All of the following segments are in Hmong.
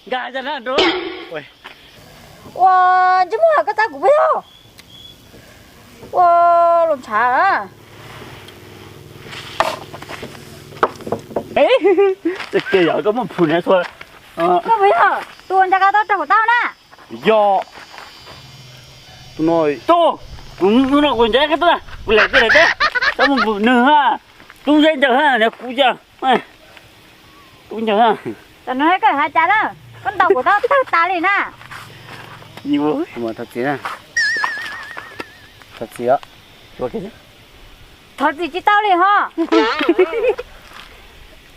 Nkag ca na rau. Ua, ntsej muag, koj txav kuv puas yog? Ua, los ntshav. Koj puas yog tus ua ntsa koj tau raug kuv tau na? Yog. Tus no, tus no kuv ntsa koj tau, kuv lam tias lam teb, tau mus nws ha, tub zeb ncaws ha, kuv ncaws. Tub ncaws ha. Tam no koj hais cas na? Koj ntaus kuv tau tawg tas li na. Thov txim na. Thov txim os. Thov txim tsis tau li ho.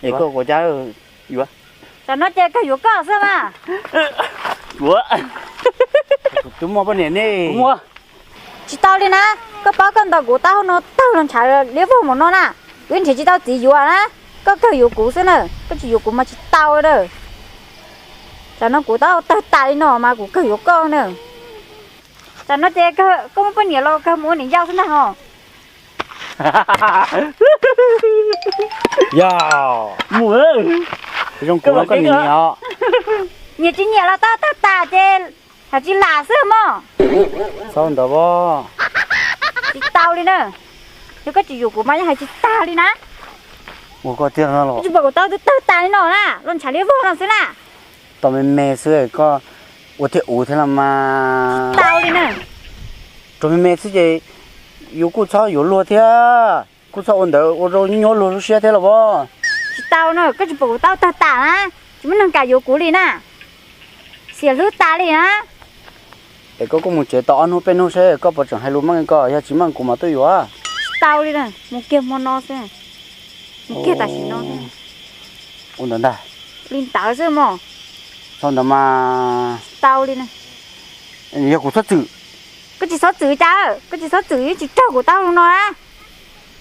Es koj ua cas yuav? Tam no ces kawg yuav koj xwb mas. Yuav. Tus muaj poj niam ne. Tsis tau li na, koj paub koj ntaus kuv taub hau no tawg los ntshav liab vog mus no na, kuv yeej nrhiav tsis tau txiv yuav na, koj kawg yuav kuv xwb na, koj tsis yuav kuv mas tsis tau na. Tam no kuv taub hau tawg tas li no mas kuv kawg yuav koj na. Tam no ces koj muaj poj niam los kawg mus ua niam yau xwb ntag ho. Yog, mus, zoo kuv los koj nyiam os. Nyiam tsis nyiam los tau tawg tas ces hais tsis lam xwb mog. Txhob ntawd os. Tsis tau li na. Yog koj tsis yuav kuv mas yeej hais tsis tag li na. Ua koj tiag los. Tsis pom kuv taub hau tawg tas li no na, los ntshav liab vog no xwb na. Tos me me xwb koj ua thiab ua thiab los mas. Tsis tau li na. Tos me me xwb ces yus kuj txhob yuav luag thiab, kuj txhob ua ntawd ua rau nyuaj nyuaj luag lub siab thiab los as. Tsis tau na, koj tsis pom kuv taub hau tawg tas na, tsis muaj neeg kam yuav kuv li na. Xiam hlwb tas li na. Es koj kuj mus tsev tos ob hnub peb hnub seb koj puas tseem hais lus meej koj, yog tsis meej kuv mam tuaj yuav. Tsis tau li na, mus kiag hmo no xwb. Mus kiag tam sim no xwb. Ua ntawd ntag. Li ntawd xwb mog. Txhob ntawd mas. Tsis tau li na. Yog kuv txhob txwm. Koj tsis txhob txwm cas, koj tsis txhob txwm yeej tsis raug kuv taub hau no na.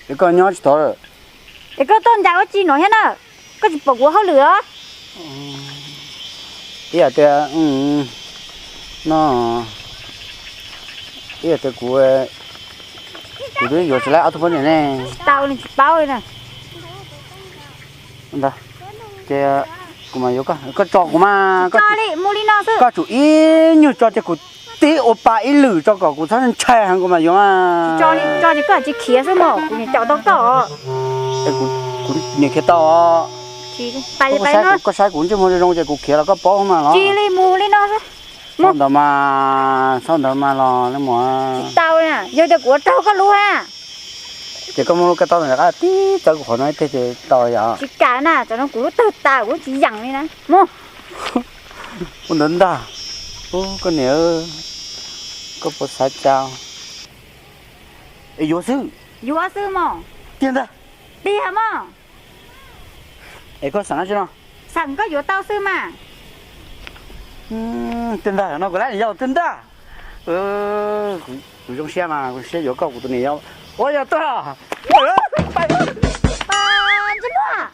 Es koj nyob tsis tau lawm. Es koj tuaj ncaim ua tsi no thiab na? Koj tsis pom kuv hauj lwm os. Ib yam tias, no, ib yam tias kuv, kuv twb yuav tsis laib ob tug poj niam ne. Tsis tau li, tsis paub li na. Ntawd, ces kuv mas yuav koj, koj tso kuv mas. Tsis tso li, mus li no xwb. Koj tsum ib nyuag tso ces kuv tib ua pa ib lwm tso kom kuv txhob ntshai heev kuv mam yuav mas. Tsis tso li, tso ces koj tsis khiav xwb mog, kuv niam caum tau koj. Kuv niam khiav tau. Koj saib kuv ntsej muag zoo zoo ces kuv khiav los koj paub mas los. Tsis li, mus li no xwb. Txhob ntawd mas, txhob ntawd mas los leej muam. Tsis tau na, yog tias kuv ua raug koj lub ha. Ces koj muab lub koj taub hau rov qab tib txawb kuv qhov no ib teg ces tau yom. Tsis kam na, tam no kuv lub tawg tas kuv tsis yeem li na. Mus. Ua ntawd ntag. Ub, koj niam, koj puas xav cas? Es yuav xwb. Yuav xwb mog. Tiag ntag. Tiag mog. Es koj xav dab tsi no? Xav koj yuav tau xwb mas. Tiag ntag, no kuv lab niam yau tiag ntag. Kuv zoo siab mas kuv siab yuav koj kuv tus niam yau. Ua yog tuaj. Ntsej muag,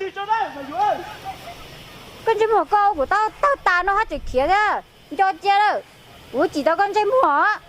koj ntsej muag koj kuv taub hau tawg tas no haj tseem khiav thiab. Nco cia lawm, kuv tsis tau koj ntsej muag.